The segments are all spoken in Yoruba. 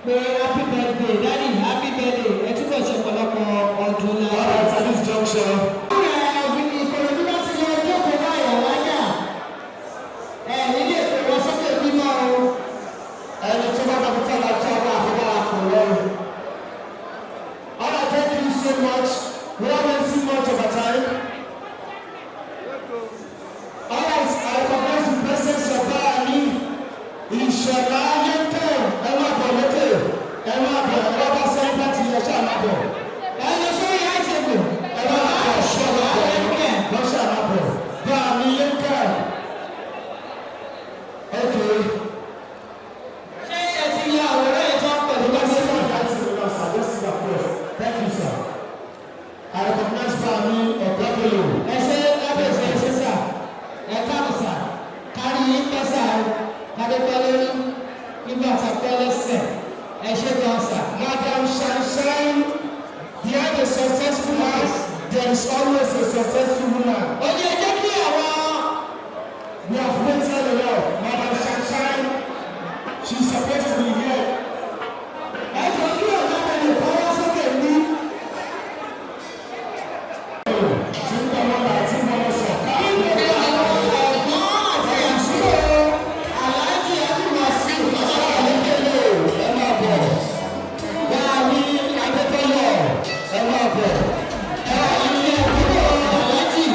Pé happy birthday, Daddy, happy birthday. Ẹ túbọ̀ ṣe ọ̀pọ̀lọpọ̀ ọdún All láyé. right, at this juncture, Ìkòròdú bá ti lọ jókòó báyọ̀ wájà. Ẹ nílé ètò wọn sókè bímọ o. Ẹni tó bá bàbá tí a jẹ́ ọmọ àfọwọ́ àpòrọ̀. All right, thank you so much. We don't wasting much of our time. All right, I recognize the presence of Báàmí Ìṣọ̀lá Yẹ́ntẹ̀. Ẹ máa bọ̀ lókè. Ẹ máa bọ̀, ẹ wá bá sẹ́yìn láti ẹ ṣáà máa bọ̀. Ẹ lọ sórí àìsèkò. Ẹ máa bọ̀, Ṣọlá Yẹ́nkẹ̀. Wọ́n ṣáà máa bọ̀. Báàmí Yẹ́ntẹ̀. Okay. Ṣé ẹ ti ya àwòrán ẹ̀ tán pẹ̀lú Báàmí? Thank you, sir. I recognize Báàmí Ọ̀gábélò. Ẹ ṣe lábẹ́sẹ̀, ẹ ṣe sir, ẹ káàbọ̀ sir, kárí yín pẹ́ sir o, kádé pẹ́ lórí nígbà tá a pẹ́ lẹ́sẹ̀. Ẹ ṣe gan sir. Madam Shanshan, behind a successful man, there is always a successful woman. Ó ní ẹ jẹ́ kí àwọn We have waited a lot. Madam Shanshan, she's supposed to be here. Ẹ jọ kí ọ̀gá mi lè fọwọ́ sókè ní. Ṣùgbọ́n àti mọ̀ sọ. Kí gbogbo àwọn ẹ̀gbọ́n àti àbúrò Aláàjì Abdulwasiu lọ́wọ́ Adékèlè, ẹ máa bọ̀. Báàmí Adétọ́yọ̀, ẹ máa bọ̀. Àti àbúrò Aláàjì.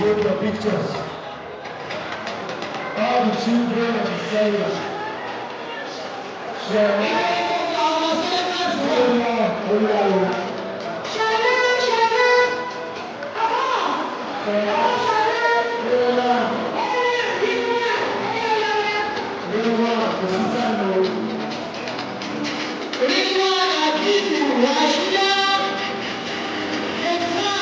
take your pictures. All the children of the celebrants. Ṣé Ọmọ celebrant wà. ó yá, ó yá o. Ṣeré ṣeré. Ó yá, ó yá, kò sí sáà o. Ridwan Abibu Rashida Efa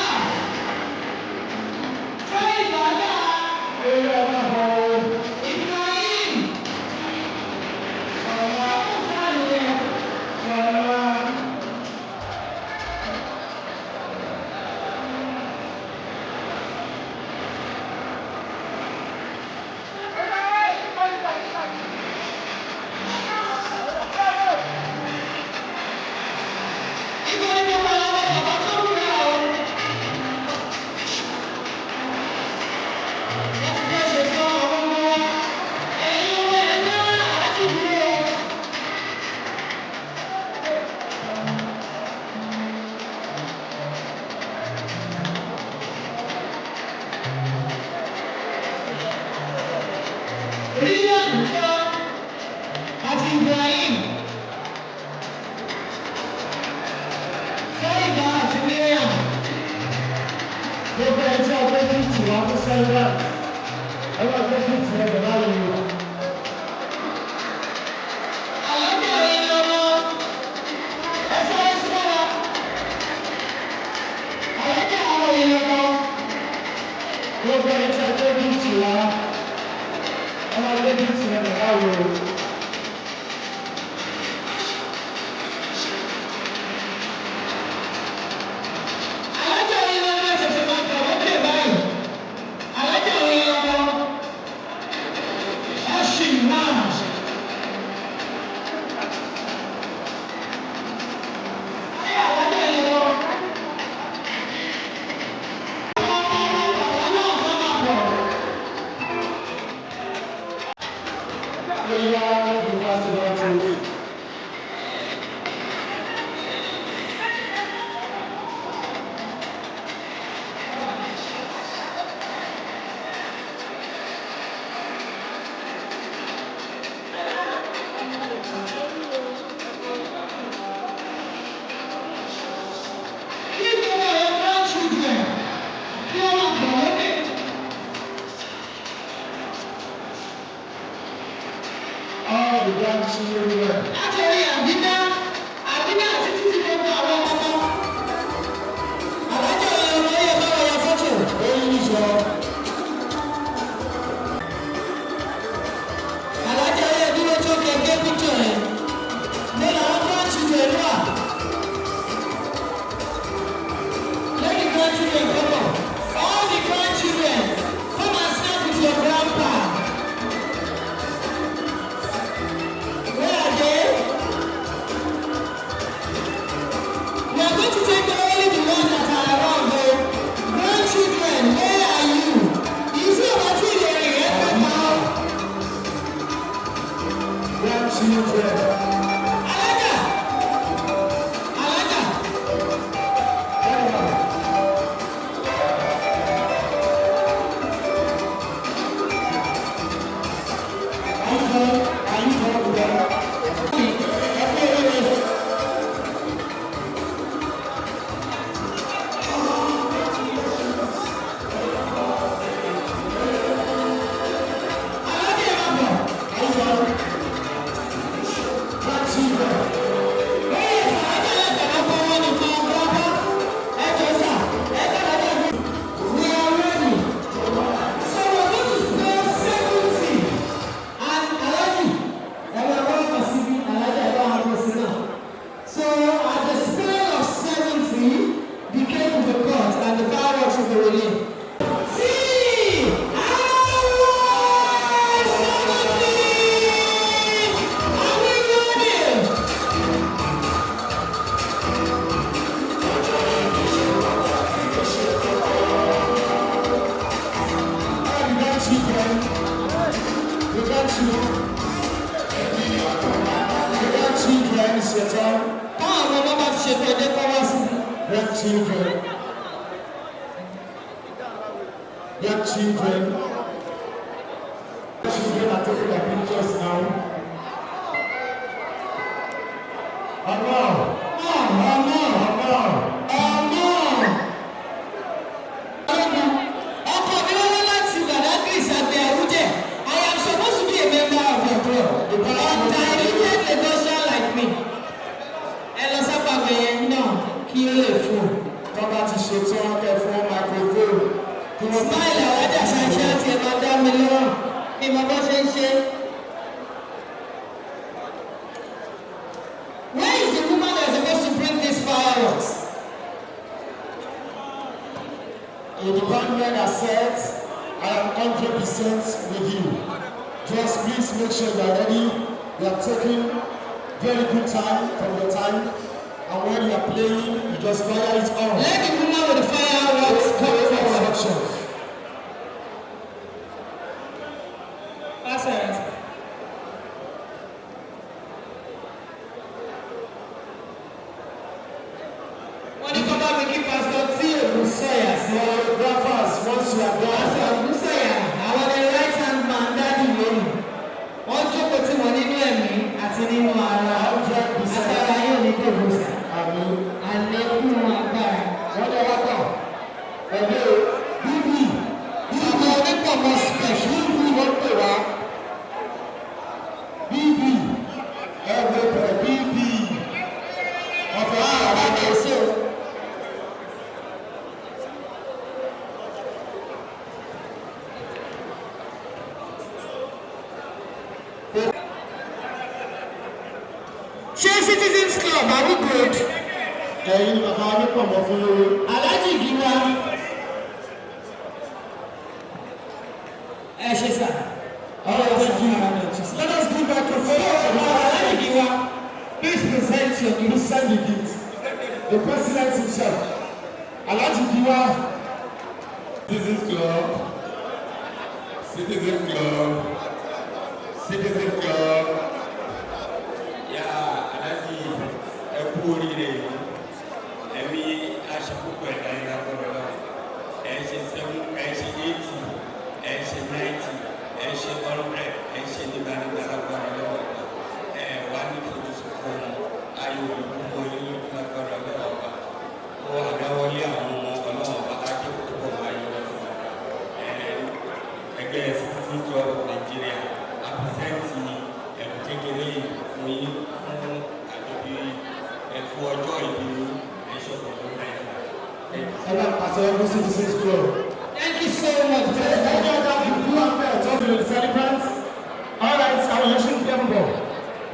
Fẹ́ìbàdà Ó yá, máa bọ̀ o. Ibrahim Ṣọlá, Fáyẹ Ṣọlá. Ibo ni gbogbo àwọn bàbá tó ń rà o? Wọ́n ti fẹ́ ṣe tán àwọn ọmọ wa. Ẹ̀yin ọmọ ẹ̀ náà àti dúró. Ríyàn kọ́ àti Ibrahim. Fẹ́ìbà àti Miriam. Gbogbo ẹ̀ tí a gbé gift wá fún celebrant. Ẹ máa gbé gift yẹn bọ̀ báyìí o. Àlọ́jọ́ yìí lọ́mọ. Ẹ sáré sọ́ra. Àlọ́jọ́ àwọn yìí lọ́mọ. Gbogbo ẹ̀ tí a gbé gift wá. Ẹ máa gbé gift yẹn bọ̀ báyìí o. Àlọ́jọ́ yìí lọ́mọ ṣẹ̀ṣẹ̀ máa bọ̀ lókè báyìí. Àlọ́jọ́ yìí lọ́mọ. Ẹ ṣì máa. Ayé àlọ́jọ́ yìí lọ. Ọmọ ọmọ bàbá náà kọ́ máa bọ̀. Ó yá, bí wá sí wá sí. Kí gbogbo àwọn grandchildren kí wọ́n máa bọ̀ lókè. All the grandchildren. Látọ̀rí àbíná, àbíná àti títí gbogbo àwọn ọmọ. Àlájọ ọmọ yẹ bá wọn ya fọ́tò. Ó yí sọ. Àlájọ yẹ dúró tó kẹ̀kẹ́ píktọ̀ rẹ̀. Ní làwọn grandchildren wà. Let the grandchildren come up. All the grandchildren, come and snap with your grandpa. Where are they? We are going to take only the ones that are around though. Grandchildren, where are you? Ìsú ọ̀bá tí ilé rìn ẹ́ fẹ́ pa ọ́. Grandchildren. Alájà! Alájà! Are you done? Are you done with that? Ẹ kú oríire. Alájà ẹ máa bọ̀. Are you done? Grandchildren. Bẹ́ẹ̀ alájà lẹ́tọ̀ọ́ lọ́kọ́ wọn nìkan gbọ́dọ̀. Ẹ jọ sà, ẹ jẹ́ alájà gbé. We are ready. So we are going to spell 70. And Alhaji, ẹ máa wá ọkọ̀ síbí, Alhaji ẹ bá wọn kọ̀ sí náà. So at the spell of 70, the cake will be cut and the fireworks will be released. See! Our 70! Are we ready? All the grandchildren. The grandchildren. The grandchildren, it's your turn. Táwọn ọmọ bá ti ṣètò ẹ̀jẹ̀ kọ́ wá sí i. Grandchildren. Grandchildren. Children are taking their pictures now. Ọmọ, Ọmọ, ọmọ, ọmọ. Ọkọ mi wọ́n láti Badagry Sàgbẹ̀ Àwùjẹ. I am supposed to be a member of your club. Undiluted Lagosian like me. Ẹ lọ sápá bẹ̀yẹn náà kí ó lè fò. Tó bá ti ṣe tán, kẹ́ fún microphone. Kí wọ́n Smile àwájà ṣáṣá tí ẹ máa dá mi lọ́rùn. Mi mọ bó ṣe ń ṣe. Where is the woman that is supposed to bring these fireworks? The department has said, "I am 100% with you." Just please make sure you are ready. You are taking very good time from your time. And when you are playing, you just fire it on. Let the woman with the fireworks come forward. Instructions. Pass it. Wọ́n ní kọ́ bá mi kí Pastor tí Ògúnsọ̀yà sí. Choreographers, once you are done, Pastor Ògúnsọ̀yà, àwọn ni right hand man daddy lónìí. Wọ́n jókòó tí wọ́n nínú ẹ̀mí àti nínú ara. 100%. Agbára yóò ní dògbòsà. Àmín. Àlékún agbára. Wọ́n ní wá tọ̀. Ẹ̀mí o, bíbí, Bàbá onípọ̀mọ́ special. bíbí wọ́n pè wá. Bíbí, ẹ̀wọ̀ pẹ̀ bíbí. Ọ̀fẹ́ Ah, àwọn okay, so ṣé Citizens Club, are we good? Ẹ̀yin ni bàbá onípọ̀mọ́ fún lówó. Alhaji Giwa. Ẹ ṣe sà. All right, thank you. Let us give microphone to Alhaji Giwa, please present your gift. Present the gift. The president himself. Alhaji Giwa. Citizens Club, Citizen Club, Citizen Club. Yà Alhaji, ẹ kú oríire yìí. Ẹ̀mí aṣàkóso ẹ̀dá yìí lágbọ́dọ̀ lọ. Ẹ ṣe 7, ẹ ṣe 80, ẹ ṣe 90, ẹ ṣe 100, ẹ ṣe nígbàdàgbà lágbọ́dọ̀ lọ́wọ́. Ẹ wá ní fojú sunkún ayọ̀ olùkọ́ yín lójú lágbọ́dọ̀ lọ́wọ́. Ó àdáwọlé àwọn ọmọ ọlọ́wọ́ bá á jẹ́ kó máa yọ ọ́ ẹgbẹ́ Citizen Club of Nigeria a present ẹ̀bùn kékeré yìí fún yín fún àjọbí ẹ̀fún ọjọ́ ìbí ẹ̀ṣọ́ ọdún náírà. Ẹ bá pàṣẹ fún Citizens Club. Thank you so much. Any other people out there talking to the celebrants? All right, àwọn èèyàn ṣì ń gbẹ́ bọ̀.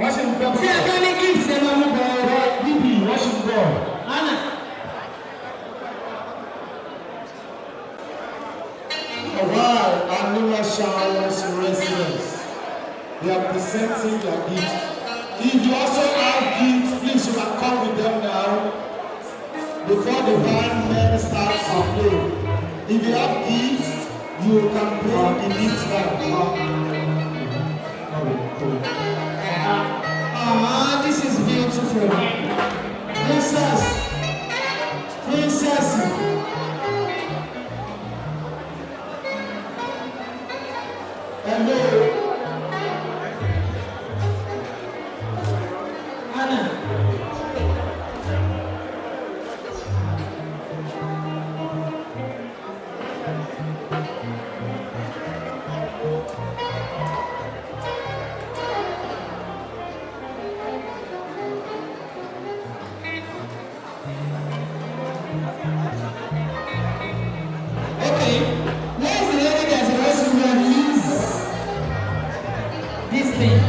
Wọ́n ṣì ń gbẹ́ Tí ẹ bọ̀. bá ní gift, ẹ máa mú bọ̀ ọ́. Bíbí wọ́n ṣì ń bọ̀. Anna. Alright, Animashaun's residents. They are presenting their gifts. If you also have gifts, please you can come with them now before the band men starts to play. If you have gifts, you can bring the gifts now. Ah, this is beautiful. Princess, princess. Hello. Anna. Okay. Where is the lady that's supposed to release this thing?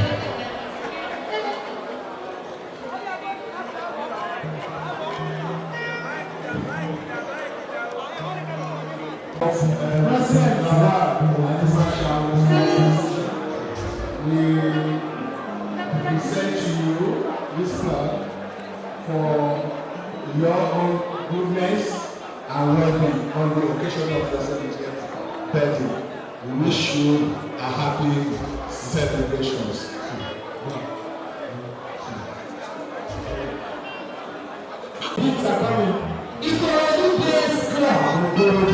President Lawal Animashaun's, we present to you this plaque for your own goodness and well-being on the occasion of your 70th birthday. We wish you a happy celebrations. Gifts are coming. Ikorodu Place Club. Ikorodu.